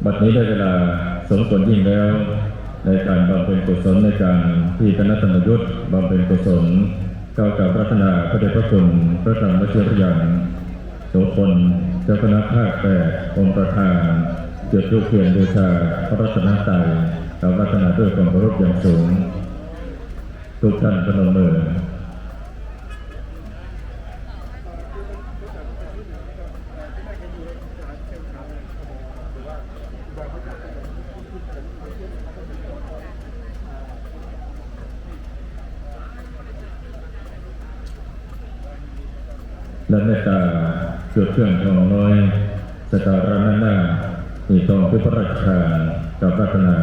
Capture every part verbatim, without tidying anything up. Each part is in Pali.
บัดนี้ได้เวลาสมควรยิ่งแล้ว ในการบำเพ็ญกุศล ในการที่คณะธรรมยุตบำเพ็ญกุศล ก็กราบอาราธนาพระเดชพระคุณพระธรรมวชิรยานโสพล เจ้าคณะภาคแปด องค์ประธาน จุดธูปเทียนบูชาพระรัตนตรัย กราบอาราธนาด้วยความเคารพอย่างสูง ทุกท่านพนมมือ และเมตตาจุดเครื่องทองน้อย สักการะหน้าหีบทองที่พระราชทาน กราบอาราธนา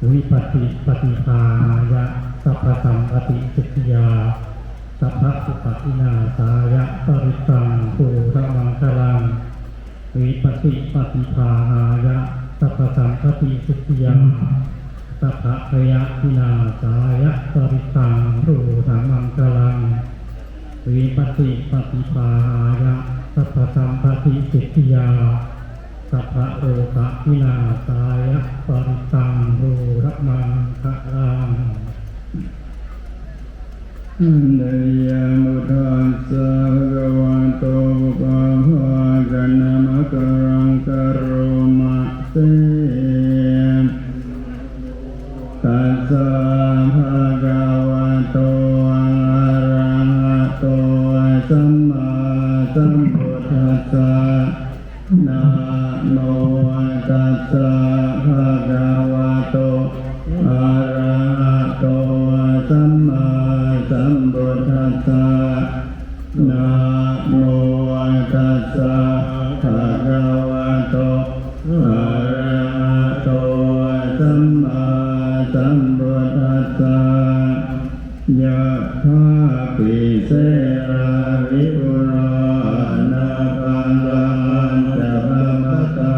Vipattipaṭibāhāya sabbasampattisiddhiyā sabbarogavināsāya parittaṃ brūtha maṅgalaṃ. Vipattipaṭibāhāya sabbasampattisiddhiyā sabbabhayavināsāya parittaṃ brūtha maṅgalaṃ. Vipattipaṭibāhāya sabbasampattisiddhiyā sabbarogavināsāya parittaṃ brūtha maṅgalaṃ. Handa yaṃ buddhassa bhagavato pubbabhāganamakāraṃ karoma se. Tassa bhagavato arahato sammāsambuddhassa. Namo tassa bhagavato arahato sammāsambuddhassa. Namo tassa bhagavato arahato sammāsambuddhassa. Yathā pārisesā vipurā anappakanā ca pamātā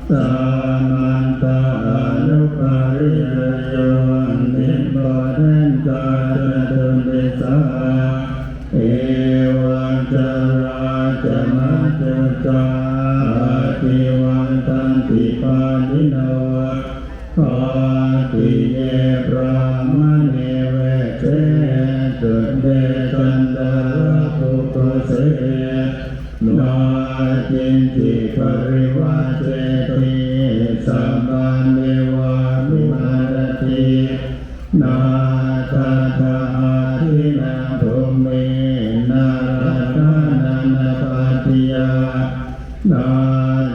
samantā anupariyayo nibbādentā catuddisā evaṃ carācamaggukā ācīvantanti pāṇino. Pattiye brāhmaṇe vese cunde caṇḍaḷakukkuse, yaṅkiñci parivajjeti sabbāni vā viharati. Nātha ādinnā bhūmi, na raṭṭhānaṃ na bhāgiyā, na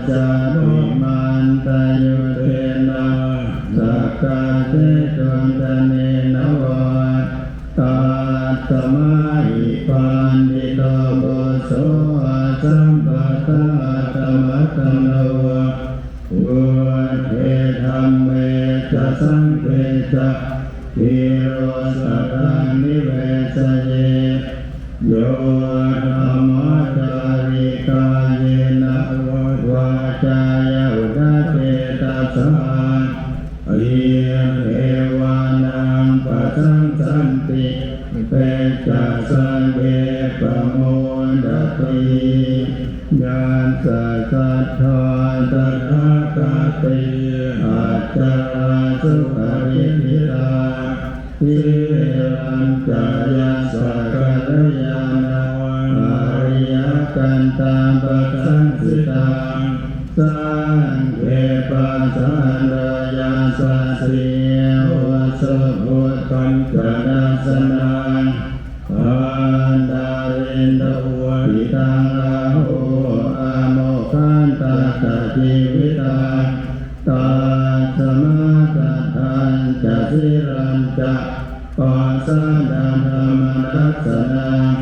ca bhūmantayuddhena, sakkaccetuṃ dhanena vā. Tasmā hi paṇḍito puccho, sabbattha aṭṭhamakaṇo. Buddhe dhamme ca saṅghe ca, dhīro saddhaṃ nivesayet. Yo dhammacarī kāyena, vācāya uda cetasā, iddheva naṃ pasassanti, te ca saṅghe pamodati. Yassa saddhā tathāgate, ācarā supaṭiṭṭhitā, sīlañca yassa kalyāṇaṃ, ariyakantaṃ pasasitaṃ, saṅghe passanto yasassi, ujuvutuṃ ca dassanaṃ, ādarento pitaṃ āhu, āmoghantaka jīvitaṃ. Tasmā saddhañca sīlañca, passaddhaṃ dhammadassanaṃ,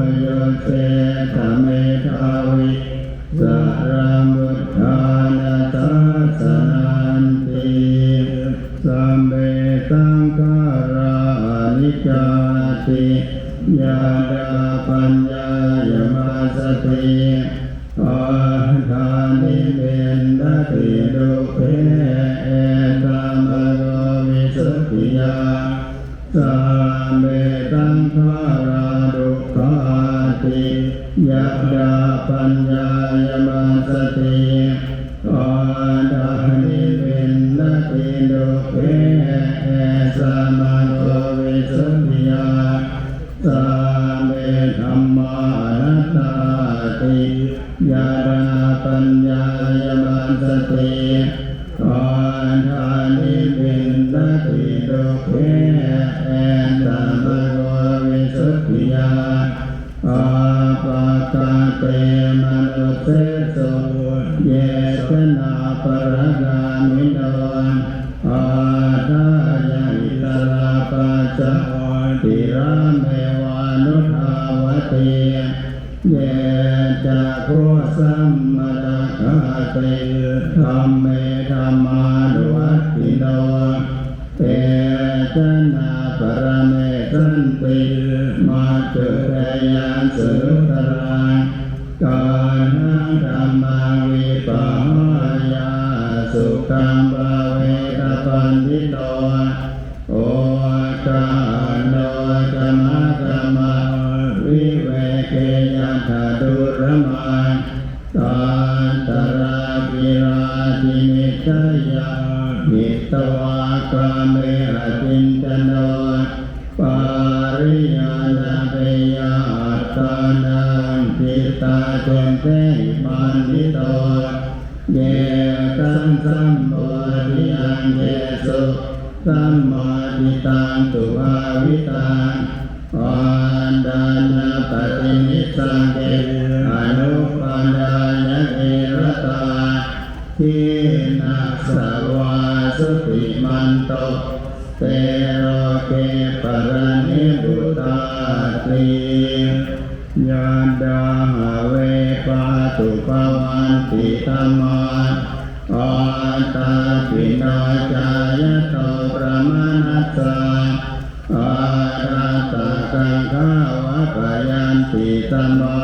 anuyuñjetha medhāvī, saraṃ buddhāna sāsananti. Sabbe saṅkhārā aniccāti, yadā paññāya passati, attāni vindati dukkhe, etamāhu visuddhiyā. Sabbe saṅkhārā dukkhāti, yadā paññāya passati, attāni vindati dukkhe, etamāhu visuddhiyā. Sabbe dhammā anattāti, yadā paññāya passati, attāni vindati dukkhe, etamāhu visuddhiyā. Appakante manussesu, ye janā paragāmino, atthāya issarā pacca, tirāmeva nudhāvati. Ye cakkhusammadakkhāti, dhamme dhammānuvattino, te janā paramessanti, maccuneyyaṃ suduṭṭhaṃ. Taṇhaṃ dhammaṃ vipahāya, sukhaṃ bhaveṭha paṇḍito, oṭṭhabbino ca majjhammā, viveke yathādhuramaṃ. Tatra gilāgilāciniṭṭheyya, hitvā kāme aciñcano, pariññācābheyyā, attānaṃ cittā ceṭṭhehi paṇḍito. Ye taṃ sambodhiyaṃ kesu, sammodiṭṭhaṃ subhāvitaṃ, attānaṃ paṭinissagge, anupādāya gilātā, khīṇassāvā jutimanto, te loke paranibbutāti. Yadā have pātubhavanti dhammā, ātāpino cāyato brāhmaṇassa, ārakkhaṃ kāhavapayanti dhammā,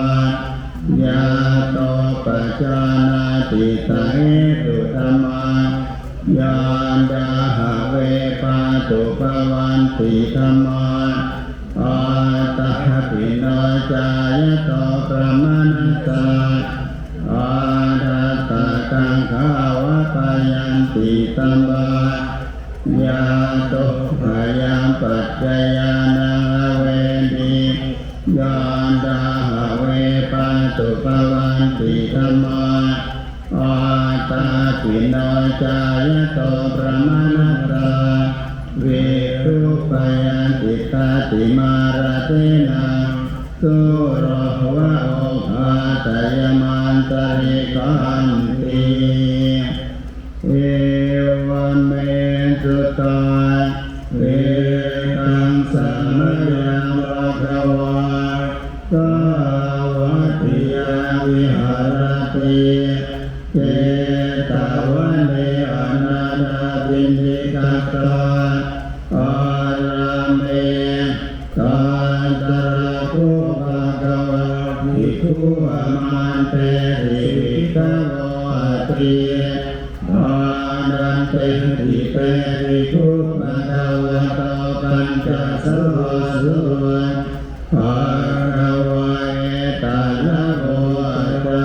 yato pajānāti sahetu dhammā. Yadā have pātubhavanti dhammā, ātāpino cāyato brāhmaṇassa, ārakkhaṃ kāhavapayanti dhammā, yato bhayappaccayānaṃ havanti. Yadā have pātubhavanti dhammā, ātāpino Tappino cāyato brāhmaṇassa virūpayanti, tatimārasenā sūro va oghātayamantalikkhanti. Evaṃ me sutaṃ. Ekaṃ samayaṃ bhagavā sāvatthiyaṃ viharati jetavane anāthapiṇḍikassa ārāme. Tatra kho bhagavā bhikkhū āmantesi bhikkhavoti. Bhadanteti te bhikkhū bhagavato paccassosuṃ. Bhagavā etadavoca.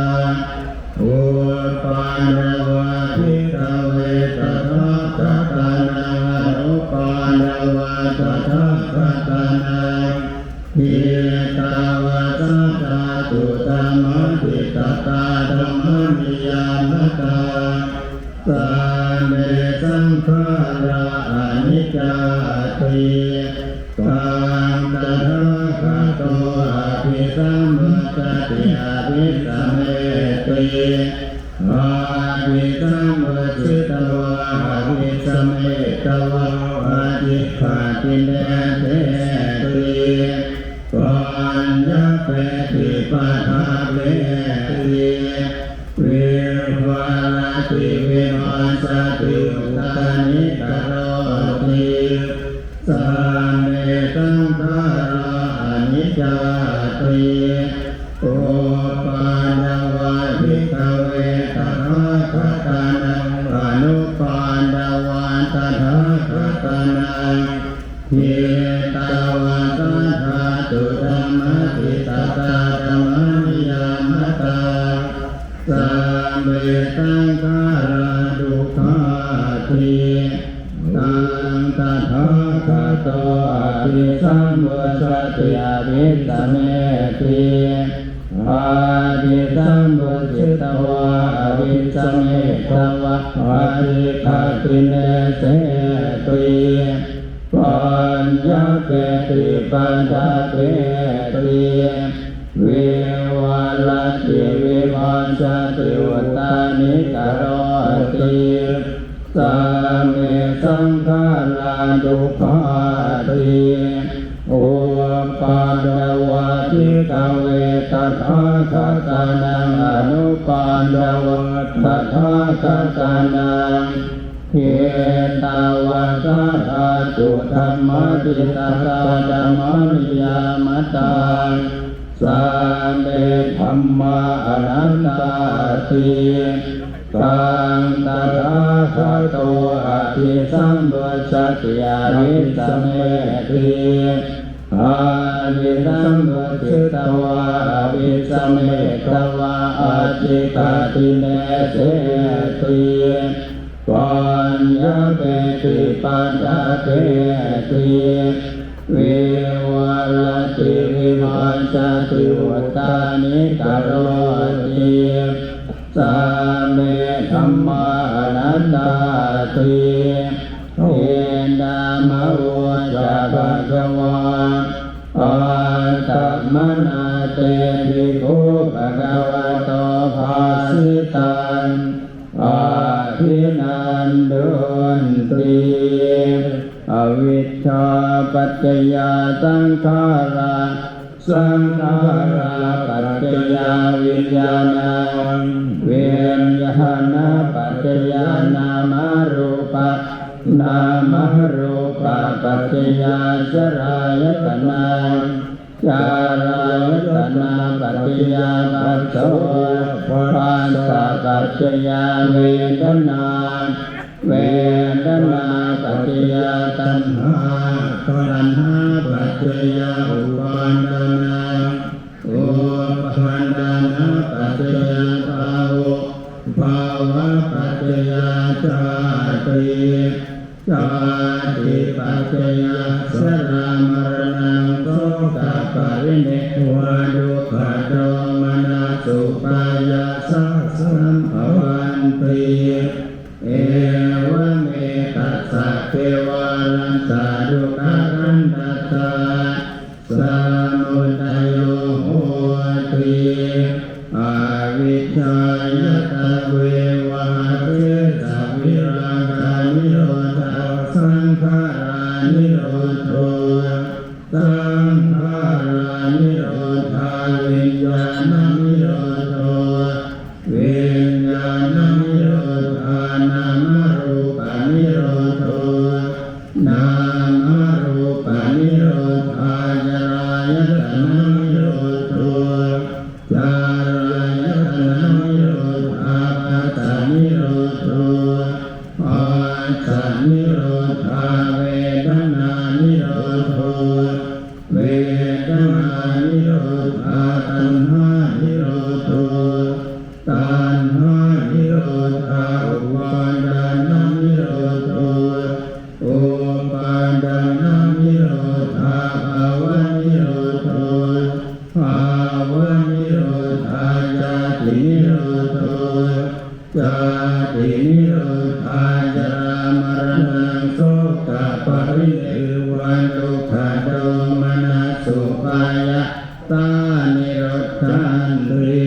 Uppādā vā bhikkhave tathāgatānaṃ anuppādā vā tathāgatānaṃ, ettāvatā dhātu dhammaṭṭhitatā dhammaniyāmatā, sabbe saṅkhārā aniccāti. Taṃ tathāgato abhisambujjhati abhisameti. Abhisambujjhitvā abhisametvā ācikkhati deseti paññapeti paṭṭhapeti vivarati vibhajati uttānīkaroti. Sabbe saṅkhārā aniccāti. Uppādā vā bhikkhave tathāgatānaṃ anuppādā vā tathāgatānaṃ, ettāvatā dhātu dhammaṭṭhitatā dhammaniyāmatā, sabbe saṅkhārā dukkhāti. Taṃ tathāgato abhisambujjhati abhisameti. Abhisambujjhitvā abhisametvā ācikkhati deseti paññapeti paṭṭhapeti vivarati vibhajati uttānīkaroti. Sabbe saṅkhārā dukkhāti. Uppādā vā bhikkhave tathāgatānaṃ anuppādā vā tathāgatānaṃ, ettāvatā dhātu dhammaṭṭhitatā dhammaniyāmatā, sabbe dhammā anattāti. Taṃ tathāgato abhisambujjhati abhisameti. Abhisambujjhitvā abhisametvā ācikkhati deseti paññapeti paṭṭhapeti vivarati vibhajati uttānīkaroti. Sabbe dhammā anattāti. Idamavoca bhagavā. Attamanā te bhikkhū bhagavato bhāsitaṃ abhinandunti. Avijjāpaccayā saṅkhārā, saṅkhārapaccayā viññāṇaṃ, viññāṇapaccayā nāmarūpaṃ, nāmarūpapaccayā saḷāyatanaṃ, saḷāyatanapaccayā phasso, phassapaccayo vedanā, vedanāpaccayā taṇhā, taṇhāpaccayā upādānaṃ, upādānapaccayā bhavo, bhavapaccayā jāti, jātipaccayā jarāmaraṇaṃ sokaparidevandukkhadomanassupāyāsā sambhavati. Evametaṃ Kevalassa dukkhakkhandhassa samudayo hoti. Avijjāya tveva asesavirāganirodho saṅkhāranirodho, saṅkhāranirodho viññāṇanirodho, viññāṇanirodho nāmarūpanirodho, nāmarūpanirodho jarāyatananirodho, jarāyatananirodho phassanirodho, phassanirodho vedanānirodho, vedanānirodho taṇhānirodho, taṇhānirodho upādānanirodho, upādānanirodho bhavanirodho, bhavanirodho jātinirodho, jātinirodho jarāmaraṇaṃ sokaparidevadukkhadomanassupāyāsā niruddhanti.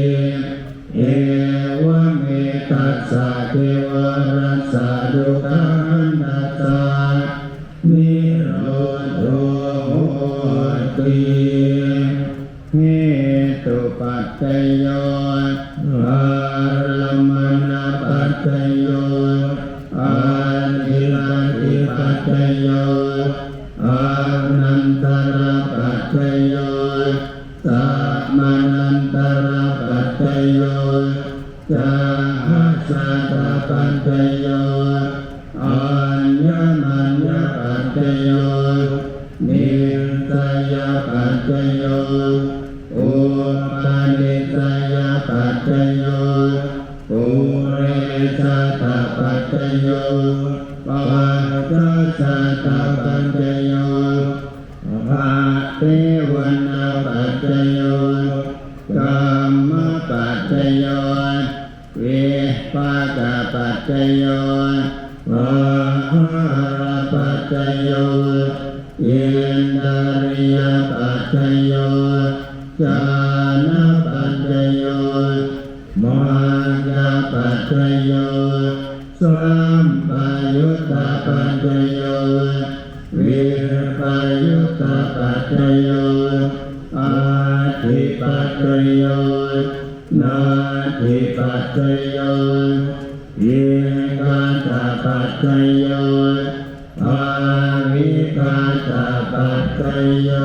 Evametassa Kevalassa dukkhakkhandhassa nirodho hoti. Hetupaccayo, ārammaṇapaccayo, adhipatipaccayo, anantarapaccayo, samanantarapaccayo, sahajātapaccayo, aññamaññapaccayo, nissayapaccayo, upanissayapaccayo, purejātapaccayo, pacchājātapaccayo, āsevanapaccayo, kammapaccayo, vipākapaccayo, āhārapaccayo, indriyapaccayo, jhānapaccayo, maggapaccayo, sampayuttapaccayo, vippayuttapaccayo, atthipaccayo, natthipaccayo, vigatapaccayo, avigatapaccayo.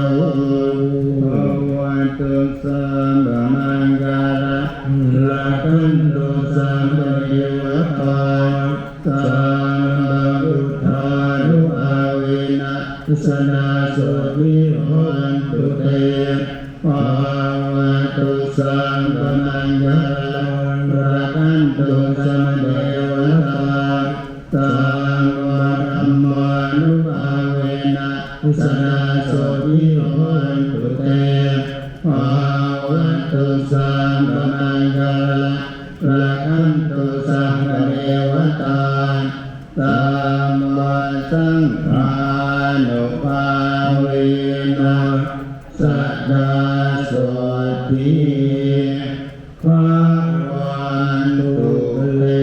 Bhavatu sabbamaṅgalaṃ, rakkhantu sabbadevatā, sabbabuddhānubhāvena, sadā sotthī bhavantu te. Bhavatu sabbamaṅgalaṃ, rakkhantu sabbadevatā, sabbadhammānubhāvena, sadā sotthī bhavantu te. Bhavatu sabbamaṅgalaṃ, rakkhantu sabbadevatā, sabbasaṅghānubhāvena, sadā sotthī bhavantu te.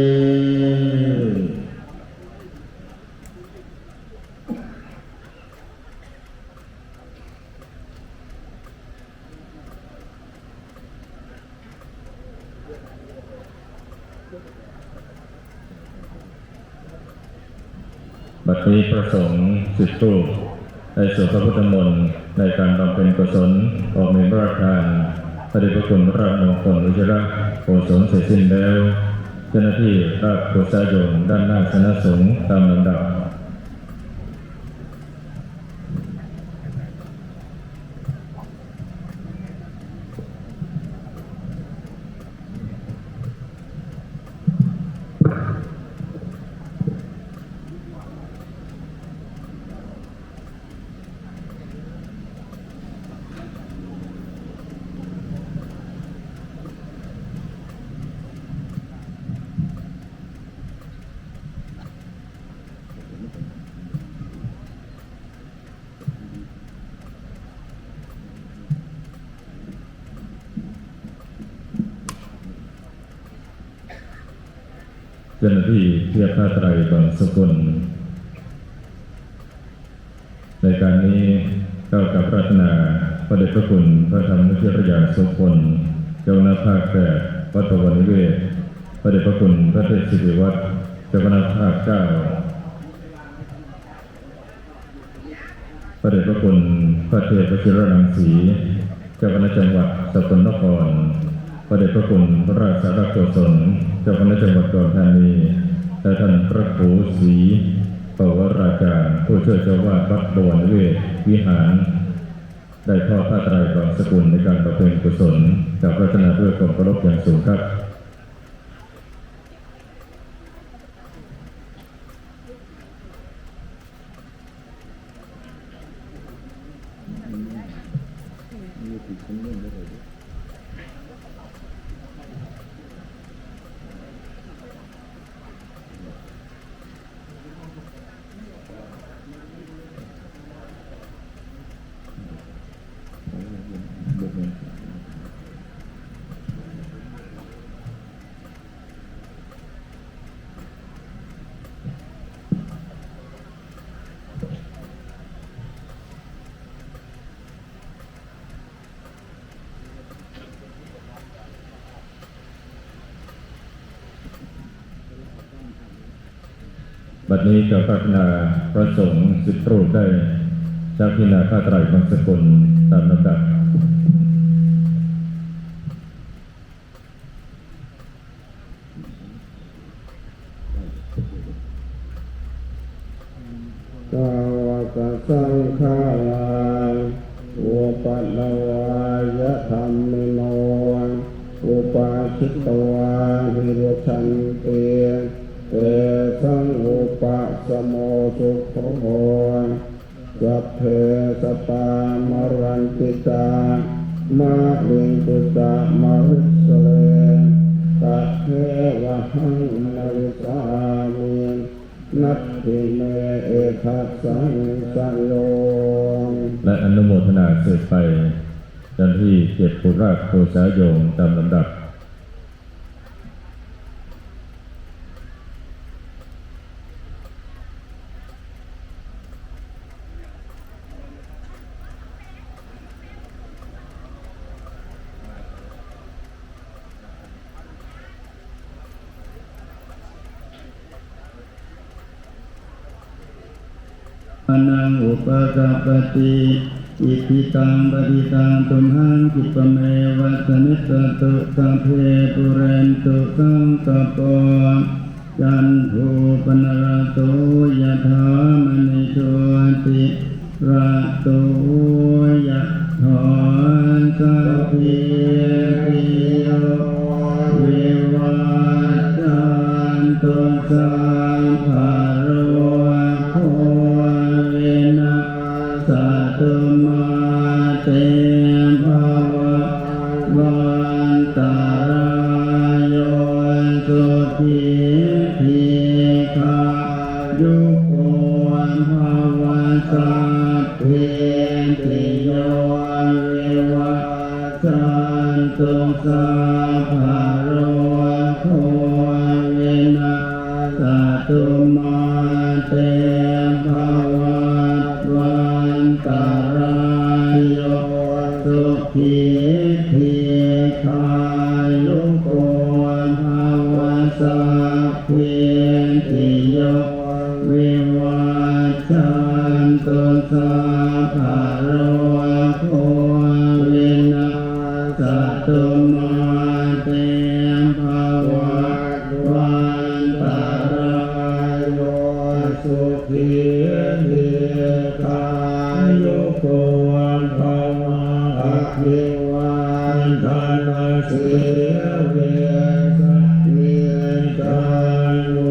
บัดนี้พระสงฆ์สิบรูปได้สวดพระพุทธมนต์ในการบำเพ็ญกุศลออกเนรพระทานพระเดชพระคุณพระมงคลวชิระโกศลเสร็จสิ้นแล้ว เจ้าหน้าที่ราชโฆษาโยมด้านหน้าคณะสงฆ์ตามลำดับ Bhavatu เจ้าหน้าที่เทียบผ้าไตรบังสุกุล ในการนี้กล่าวกับอาราธนาพระเดชพระคุณพระธรรมวชิรยานโสพล เจ้าคณะภาคแปดวัดบวรนิเวศ พระเดชพระคุณพระเทพสิริวัฒน์ เจ้าคณะภาคเก้า พระเดชพระคุณพระเทพวชิรรังสี เจ้าคณะจังหวัดสกลนคร พระเดชพระคุณพระราชรัตนโกศล เจ้าคณะจังหวัดอุดรธานี และท่านพระครูศรีปวราจารย์ ผู้ช่วยเจ้าอาวาสวัดบวรนิเวศวิหาร ได้ทอดผ้าไตรบังสุกุลในการบำเพ็ญกุศล กราบอาราธนาด้วยความเคารพอย่างสูงครับ บัดนี้กราบอาราธนาพระสงฆ์สิบรูปได้ชักพิณาผ้าไตรบังสุกุลตามลำดับ Tāvaka saṅkhārā uppannavāya dhammino, uppajjitvā nirujjhanti, tesaṃ vūpasamo sukho. Sabbe sattā maranti ca, mariṃsu ca marissare, tathevāhaṃ marissāmi, natthi me ettha saṃsayo. และอนุโมทนาสืบไป เจ้าหน้าที่เก็บผูกราชบูชาโยมตามลำดับ anaṃ upakappati. Icchitaṃ patthitaṃ tumhaṃ khippameva samijjhatu, sabbe pūrentu saṅkappā, cando paṇṇaraso yathā, maṇi jotiraso yathā. Sabbītiyo vivajjantu, sabbarogo vinassatu, mā te bhavatvantarāyo, sukhī dīghāyuko bhava. Sabbītiyo vivajjantu, sabbarogo vinassatu, mā te bhavatvantarāyo, sukhī dīghāyuko bhava. Sabbītiyo vivajjantu, sabbarogo vinassatu, mā te bhavatvantarāyo, sukhī dīghāyuko bhava. Abhivādanasīlissa niccaṃ vu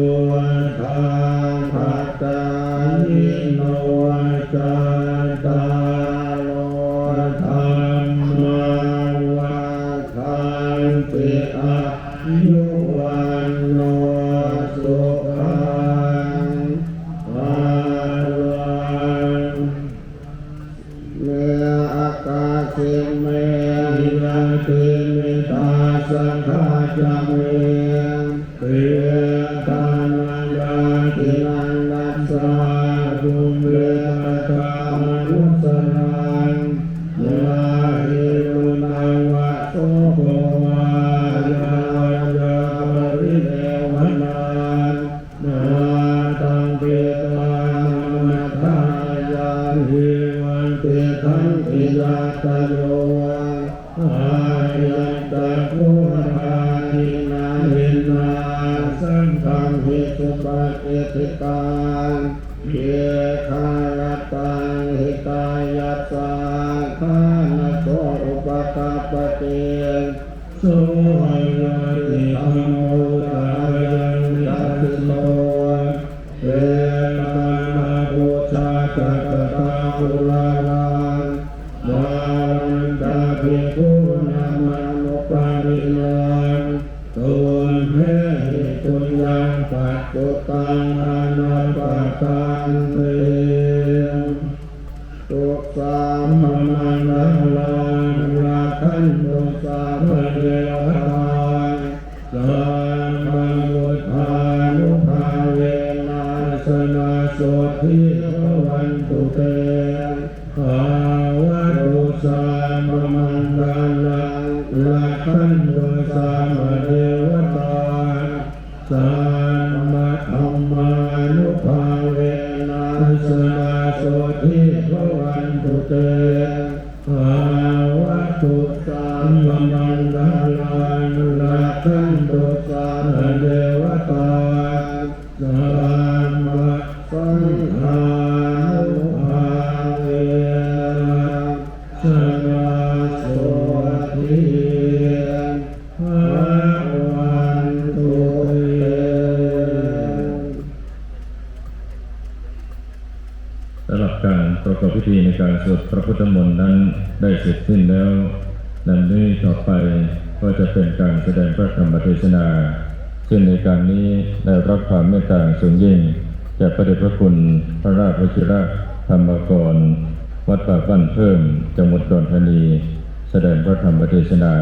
saṅghamhi supatiṭṭhitā, dīgharattaṃ hitāyassa, ṭhānaso upakappati. So ñātidhammo ca ayaṃ nidassito, petāna pūjā ca katā uḷārā, bhadantā bhikkhūnamanuppadinnaṃ. Tumhehi puññaṃ pasutaṃ anappakanti. Sukhī sabbaṃ maṅgalaṃ, rakkhantu sabbadevatā, sabbabuddhānubhāvena, sadā sotthī bhavantu te. Bhavatu sabbamaṅgalaṃ, rakkhantu sabbadevatā, sabbadhammānubhāvena, sadā sotthī bhavantu te. Bhavatu sabbamaṅgalaṃ, rakkhantu sabbadevatā, sabbasaṅghānubhāvena, sadā sotthī bhavantu te. สำหรับการประกอบพิธีในการสวดพระพุทธมนต์นั้นได้เสร็จสิ้นแล้ว ดังนี้ต่อไปก็จะเป็นการแสดงพระธรรมเทศนา ซึ่งในการนี้ได้รับความเมตตาสูงยิ่งจากพระเดชพระคุณพระราชวชิรธรรมกร วัดป่าบ้านเพิ่ม จังหวัดอุดรธานี แสดงพระธรรมเทศนา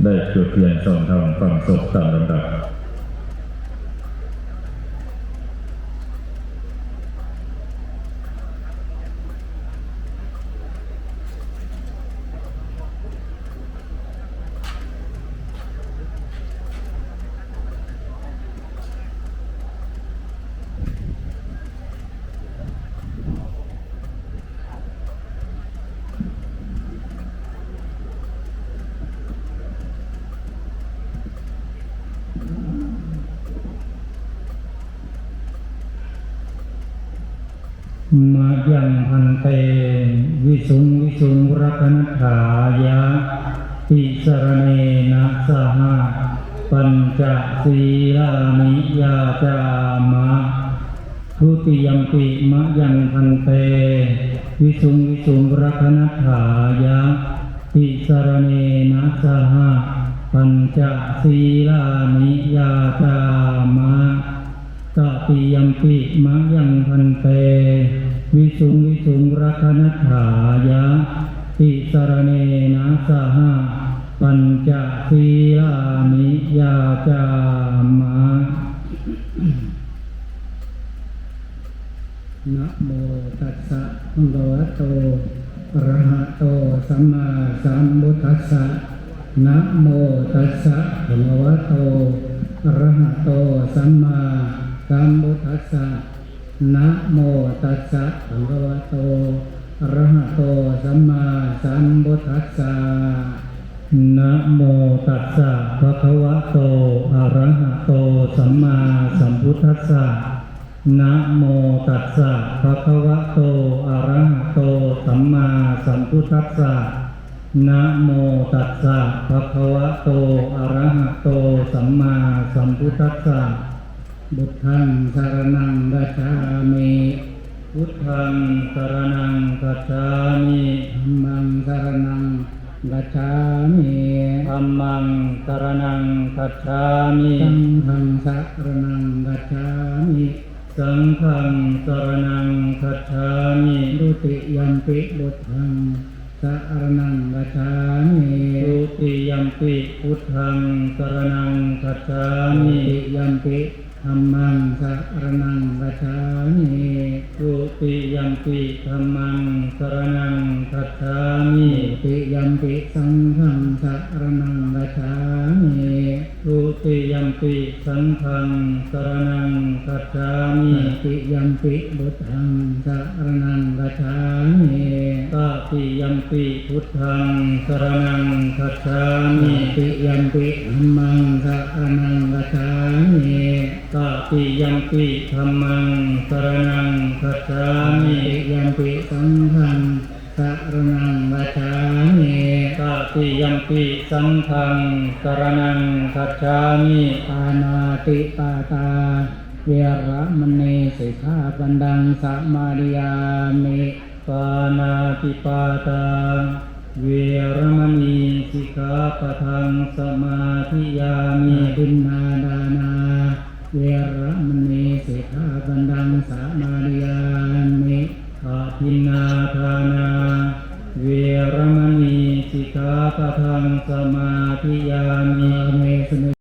ได้จุดเทียนส่องธรรมฝังศพตามลำดับ Mayaṃ bhante visuṃ visuṃ rakkhaṇatthāya tisaraṇena saha pañca sīlāni yācāma. Dutiyampi mayaṃ bhante visuṃ visuṃ rakkhaṇatthāya tisaraṇena saha pañca sīlāni yācāma. Tatiyampi mayaṃ bhante visuṃ visuṃ rakkhaṇatthāya tisaraṇena saha pañca sīlāni yācāma. Namo tassa bhagavato arahato sammāsambuddhassa. Namo tassa bhagavato arahato sammāsambuddhassa. Namo tassa bhagavato arahato sammāsambuddhassa. Namo tassa bhagavato arahato sammāsambuddhassa. Namo tassa bhagavato arahato sammāsambuddhassa. Namo tassa bhagavato arahato sammāsambuddhassa. Buddhaṃ saraṇaṃ gacchāmi. Buddhaṃ saraṇaṃ gacchāmi. Dhammaṃ saraṇaṃ gacchāmi. Dhammaṃ saraṇaṃ gacchāmi. Saṅghaṃ saraṇaṃ gacchāmi. Saṅghaṃ saraṇaṃ gacchāmi. Dutiyampi buddhaṃ saraṇaṃ gacchāmi. Dutiyampi buddhaṃ saraṇaṃ gacchāmi. Dutiyampi dhammaṃ saraṇaṃ gacchāmi. Dutiyampi dhammaṃ saraṇaṃ gacchāmi. Dutiyampi saṅghaṃ saraṇaṃ gacchāmi. Dutiyampi saṅghaṃ saraṇaṃ gacchāmi. Tatiyampi buddhaṃ saraṇaṃ gacchāmi. Tatiyampi buddhaṃ saraṇaṃ gacchāmi. Tatiyampi dhammaṃ saraṇaṃ gacchāmi. Tatiyampi dhammaṃ saraṇaṃ gacchāmi. Tatiyampi saṅghaṃ saraṇaṃ gacchāmi. Tatiyampi saṅghaṃ saraṇaṃ gacchāmi. Pāṇātipātā veramaṇī sikkhāpadaṃ samādiyāmi. Pāṇātipātā veramaṇī sikkhāpadaṃ samādiyāmi. Adinnādānā veramaṇī sikkhāpadaṃ samā